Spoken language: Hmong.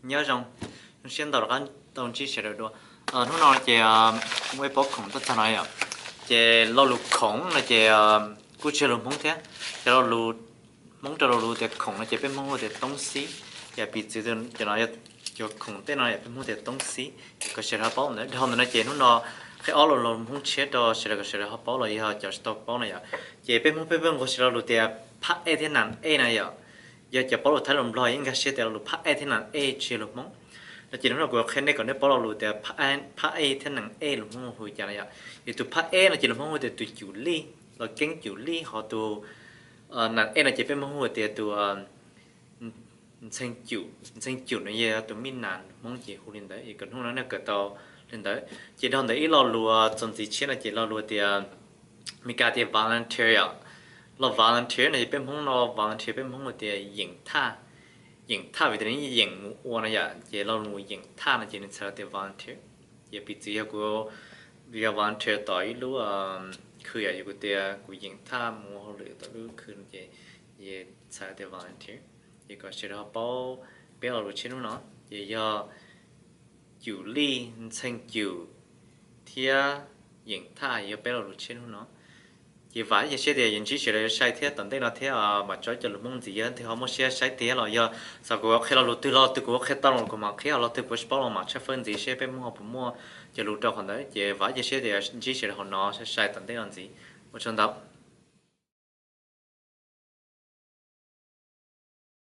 Nyob zoo, zoo siab ntau rov qab tau ntsib sawv daws dua. Hnub no ces muaj ib pob khoom tuaj txog no yom. Ces lo lus khoom no ces kuj tsis yog lus Hmoob thiab, ces lo lus Hmoob rau lo lus tias khoom no ces peb Hmoob hu tias toob xib. Yog piv txwv cov no, cov khoom tej no yog peb Hmoob tias toob xib, ces kom sawv daws ho paub ntawd. Dhau ntawd no ces hnub no qhia ob lo lus Hmoob tshiab rau sawv daws kom sawv daws ho paub los yog cov tsis tau paub no yom. Ces peb Hmoob peb pheej nqua siv lo lus tias phab ej thiab nam ej na yom. Yog cov paub lus Thaib lus Nplog yeej nkag siab tias lo lus phab ej thiab nam ej tsis yog lus Hmoob. No ces hnub no kuv qhia nej kom nej paub lo lus tias phab ej thiab nam ej lus Hmoob hu cas no yom. Yog tus phab ej no ces lus Hmoob hu tias tus cum lij, los keeb cum lij, ho tus nam ej no ces peb Hmoob hu tias tus ntxhee cum no yog tus mij nam, lus Hmoob ces hu li ntawd, es kom hnub no nej kawm tau li ntawd. Ces dhau ntawd ib lo lus txuas ntxiv tshiab no ces lo lus tias Meskas tias volunteer yom. Los volunteer no ces peb Hmoob no volunteer peb Hmoob hu tias yeem thaj. Yeem thaj vim tias nws yeem mus ua no yom, ces lo lus yeem thaj no ces nws txhais tias volunteer. Ces piv txwv yog kuv yog volunteer tom ib lub khw yom, yog kuv tias kuv yeem thaj mus ua hauj lwm tom lub khw no ces txhais tias volunteer. Ces kom sawv daws ho paub peb lo lus tshiab hnub no, ces yog cum lij, ntxhee cum thiab yeem thaj yog peb lo lus tshiab hnub no. Ces vam ib ce siab tias yuav ntsib sawv daws sai thiab tom ntej no thiab mam tso cov lus Hmoob ntxiv, yog leej twg ho muaj siab saib tiag los yog xav kuv qhia lo lus twg los twg kuv qhia tau los kuv mam qhia, los twg kuv tsis paub los mam tshawb fawb ntxiv seb peb Hmoob ho puas muaj cov lus rau qhov ntawd. Ces vam ib ce siab tias ntsib sawv daws hauv no sai sai tom ntej no ntxiv. Ua tsaug ntau.